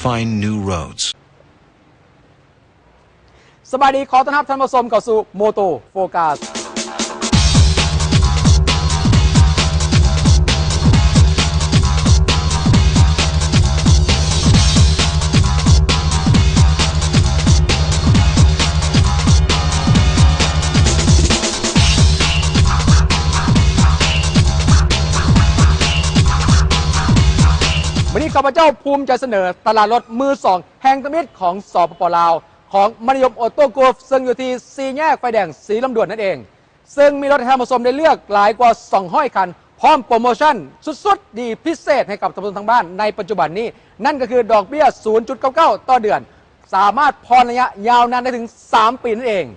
find new roads. ສະບາຍດີ ຂໍຕ້ອນຮັບທ່ານຜູ້ຊົມເຂົ້າສູ່ Moto Focus. ມື້ນີ້ຂ້າພະເຈົ້າພູມໃຈສະເໜີຕະຫຼາດລົດມືສອງແຫ່ງທຳອິດຂອງ ສປປ ລາວ ຂອງມະນີຍົມ Auto Group ເຊິ່ງຢູ່ທີ່ສີ່ແຍກໄຟແດງສີລຳດວນນັ້ນເອງ. ເຊິ່ງມີລົດໃຫ້ທ່ານຜູ້ຊົມໄດ້ເລືອກຫຼາຍກວ່າສອງຮ້ອຍຄັນ ພ້ອມໂປຣໂມຊັນສຸດໆດີພິເສດໃຫ້ກັບທ່ານຜູ້ຊົມທາງບ້ານໃນປັດຈຸບັນນີ້ ນັ້ນກໍຄືດອກເບ້ຍສູນຈຸດເກົ້າເກົ້າຕໍ່ເດືອນ ສາມາດຜ່ອນໄລຍະຍາວນານໄດ້ເຖິງສາມປີນັ້ນເອງ.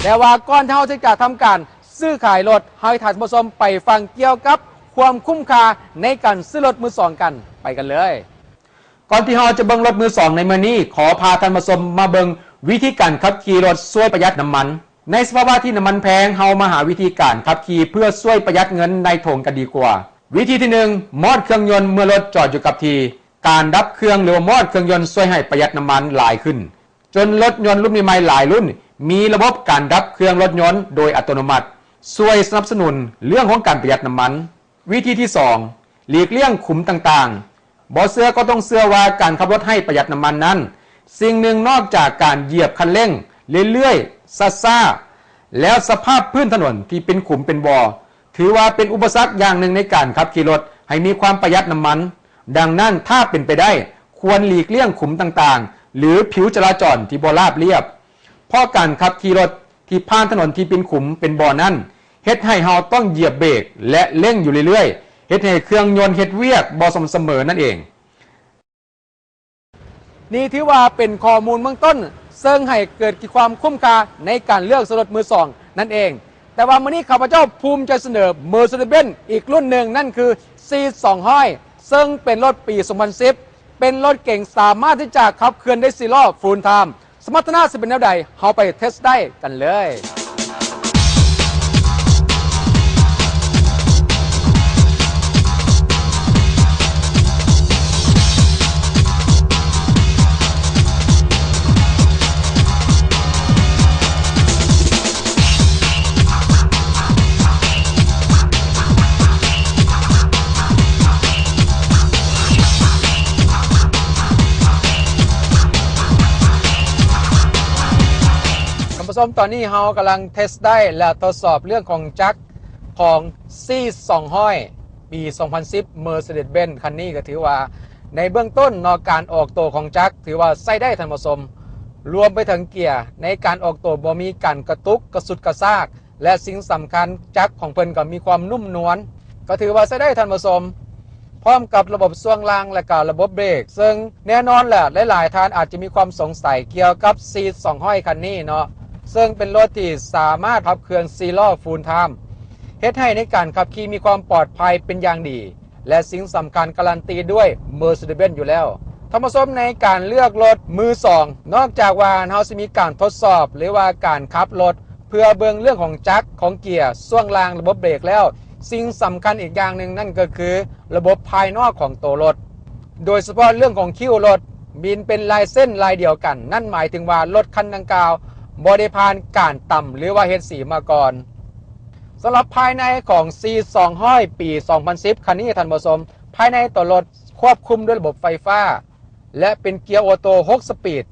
ແຕ່ວ່າກ່ອນທີ່ເຮົາຈະທຳການ ຊື້ຂາຍລົດ ເຮົາໃຫ້ທ່ານຜູ້ຊົມໄປຟັງກ່ຽວກັບຄວາມຄຸ້ມຄ່າໃນການຊື້ລົດມືສອງກັນ. ໄປກັນເລີຍ. ກ່ອນທີ່ເຮົາຈະເບິ່ງລົດມືສອງໃນມື້ນີ້, ຂໍພາທ່ານຜູ້ຊົມມາເບິ່ງວິທີການຂັບຂີ່ລົດຊ່ວຍປະຢັດນ້ຳມັນ. ໃນສະພາວະທີ່ນ້ຳມັນແພງ, ເຮົາມາຫາວິທີການຂັບຂີ່ເພື່ອຊ່ວຍປະຢັດເງິນໃນຖົງກັນດີກວ່າ. ວິທີທີໜຶ່ງ, ມອດເຄື່ອງຍົນເມື່ອລົດຈອດຢູ່ກັບທີ່. ການດັບເຄື່ອງ ຫຼືວ່າມອດເຄື່ອງຍົນຊ່ວຍໃຫ້ປະຢັດນ້ຳມັນຫຼາຍຂຶ້ນ. ຈົນລົດຍົນລຸ້ນໃໝ່ໆຫຼາຍລຸ້ນ ມີລະບົບການດັບເຄື່ອງລົດຍົນໂດຍອັດຕະໂນມັດ ຊ່ວຍສະໜັບສະໜູນເລື່ອງຂອງການປະຢັດນ້ຳມັນ. ວິທີທີສອງ ຫຼີກລ່ຽງຂຸມຕ່າງໆ. ບໍ່ເຊື່ອກໍຕ້ອງເຊື່ອວ່າການຂັບລົດໃຫ້ປະຢັດນ້ຳມັນນັ້ນ ສິ່ງໜຶ່ງນອກຈາກການຢຽບຄັນເລັ່ງເລື້ອຍໆ ຊ້າໆ ແລ້ວສະພາບພື້ນຖະໜົນທີ່ເປັນຂຸມເປັນບໍ່ ຖືວ່າເປັນອຸປະສັກຢ່າງໜຶ່ງໃນການຂັບຂີ່ລົດໃຫ້ມີຄວາມປະຢັດນ້ຳມັນ. ດັ່ງນັ້ນ, ຖ້າເປັນໄປໄດ້, ຄວນຫຼີກລ່ຽງຂຸມຕ່າງໆ ຫຼື ຜິວຈະລາຈອນທີ່ບໍ່ລາບລຽບ, ເພາະການຂັບຂີ່ລົດທີ່ຜ່ານຖະໜົນທີ່ເປັນຂຸມເປັນບໍ່ນັ້ນ ເຮັດໃຫ້ເຮົາຕ້ອງຢຽບເບຣກ ແລະ ເລັ່ງຢູ່ເລື້ອຍໆ, ເຮັດໃຫ້ເຄື່ອງຍົນເຮັດວຽກບໍ່ສະໝ່ຳສະເໝີນັ້ນເອງ. ນີ້ຖືວ່າເປັນຂໍ້ມູນເບື້ອງຕົ້ນ ເຊິ່ງໃຫ້ເກີດຄວາມຄຸ້ມຄ່າໃນການເລືອກຊື້ລົດມືສອງນັ້ນເອງ. ແຕ່ວ່າມື້ນີ້ຂ້າພະເຈົ້າພູມໃຈສະເໜີ Mercedes-Benz ອີກລຸ້ນໜຶ່ງ ນັ້ນຄື C ສອງຮ້ອຍ ເຊິ່ງເປັນລົດປີສອງພັນສິບ ເປັນລົດເກັງສາມາດທີ່ຈະຂັບເຄື່ອນໄດ້ສີ່ລໍ້ Full Time. ສະມັດຖະນະຊິເປັນແນວໃດ, ເຮົາໄປ Test Drive ກັນເລີຍ. ທ່ານຜູ້ຊົມ, ຕອນນີ້ເຮົາກຳລັງ Test Drive ແລະ ທົດສອບເລື່ອງຂອງຈັກຂອງ C ສອງຮ້ອຍ ປີສອງພັນສິບ Mercedes-Benz ຄັນນີ້ ກໍຖືວ່າໃນເບື້ອງຕົ້ນເນາະ ການອອກໂຕຂອງຈັກຖືວ່າໃຊ້ໄດ້ທ່ານຜູ້ຊົມ, ລວມໄປເຖິງເກຍໃນການອອກໂຕບໍ່ມີການກະຕຸກກະຊຸດກະຊາກ ແລະ ສິ່ງສຳຄັນ ຈັກຂອງເພິ່ນກໍມີຄວາມນຸ້ມນວນ ກໍຖືວ່າໃຊ້ໄດ້ທ່ານຜູ້ຊົມ, ພ້ອມກັບລະບົບຊ່ວງລ່າງ ແລະ ກະລະບົບເບຣກ. ເຊິ່ງແນ່ນອນແຫຼະ ຫຼາຍໆທ່ານອາດຈະມີຄວາມສົງໄສກ່ຽວກັບ C ສອງຮ້ອຍ ຄັນນີ້ເນາະ, ເຊິ່ງເປັນລົດທີ່ສາມາດຂັບເຄື່ອນສີ່ລໍ້ Full Time ເຮັດໃຫ້ໃນການຂັບຂີ່ມີຄວາມປອດໄພເປັນຢ່າງດີ ແລະ ສິ່ງສຳຄັນກາລັນຕີດ້ວຍ Mercedes-Benz ຢູ່ແລ້ວ. ທ່ານຜູ້ຊົມ, ໃນການເລືອກລົດມືສອງ ນອກຈາກວ່າເຮົາຊິມີການທົດສອບ ຫຼືວ່າການຂັບລົດ ເພື່ອເບິ່ງເລື່ອງຂອງຈັກ ຂອງເກຍ ຊ່ວງລ່າງ ລະບົບເບຣກແລ້ວ, ສິ່ງສຳຄັນອີກຢ່າງໜຶ່ງນັ້ນກໍຄືລະບົບພາຍນອກຂອງໂຕລົດ, ໂດຍສະເພາະເລື່ອງຂອງຄິ້ວລົດ ມີເປັນລາຍເສັ້ນລາຍດຽວກັນ, ນັ້ນໝາຍເຖິງວ່າລົດຄັນດັ່ງກ່າວບໍ່ໄດ້ຜ່ານການຕຳ ຫຼືວ່າເຮັດສີມາກ່ອນ. ສຳລັບພາຍໃນຂອງ C ສອງຮ້ອຍ ປີສອງພັນສິບ ຄັນນີ້ທ່ານຜູ້ຊົມ, ພາຍໃນໂຕລົດຄວບຄຸມດ້ວຍລະບົບໄຟຟ້າ ແລະ ເປັນເກຍໂອໂຕຫົກສະປີດ,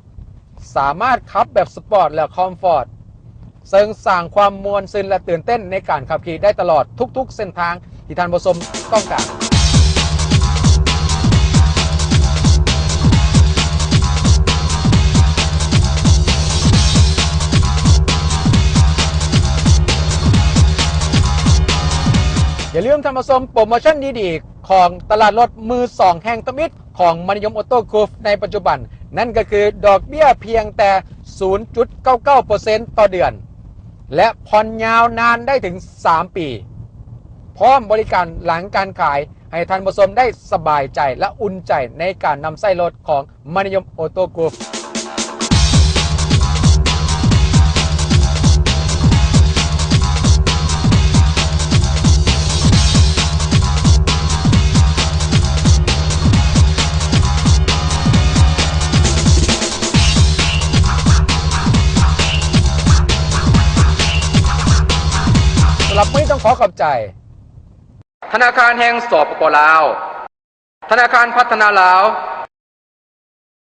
ສາມາດຂັບແບບສະປອດ ແລະ ຄອມຟອດ, ເຊິ່ງສ້າງຄວາມມ່ວນຊື່ນ ແລະ ຕື່ນເຕັ້ນໃນການຂັບຂີ່ໄດ້ຕະຫຼອດທຸກໆເສັ້ນທາງທີ່ທ່ານຜູ້ຊົມຕ້ອງການ. ສ ຢ່າລືມທ່ານຜູ້ຊົມ ໂປຣໂມຊັນດີໆຂອງຕະຫຼາດລົດມືສອງແຫ່ງທຳອິດຂອງມະນີຍົມອໍໂຕ້ກຣຸບໃນປັດຈຸບັນ, ນັ້ນກໍຄືດອກເບ້ຍພຽງແຕ່ສູນຈຸດເກົ້າເກົ້າເປີເຊັນຕໍ່ເດືອນ ແລະ ຜ່ອນຍາວນານໄດ້ເຖິງສາມປີ, ພ້ອມບໍລິການຫຼັງການຂາຍ ໃຫ້ທ່ານຜູ້ຊົມໄດ້ສະບາຍໃຈ ແລະ ອຸ່ນໃຈໃນການນຳໃຊ້ລົດຂອງມະນີຍົມອໍໂຕ້ກຣຸບ. ສຳລັບມື້ນີ້ຕ້ອງຂໍຂອບໃຈ ທະນາຄານແຫ່ງ ສປປ ລາວ, ທະນາຄານພັດທະນາລາວ,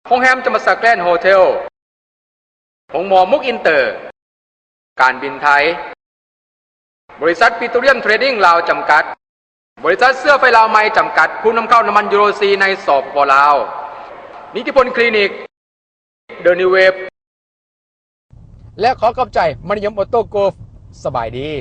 ໂຮງແຮມຈຳປາສັກແກຣນໂຮເທລ, ໂຮງໝໍມຸກອິນເຕີ, ການບິນໄທ, ບໍລິສັດປີໂຕຣຽມເທຣດດິ້ງລາວຈຳກັດ, ບໍລິສັດເຊື້ອໄຟລາວໃໝ່ຈຳກັດ ຜູ້ນຳເຂົ້ານ້ຳມັນຢູໂຣສີ່ໃນ ສປປ ລາວ, ນິຕິພົນຄລີນິກ, ເດີນິວເວບ ແລະ ຂໍຂອບໃຈມະນີຍົມອໍໂຕ້ກຣຸບ. ສະບາຍດີ.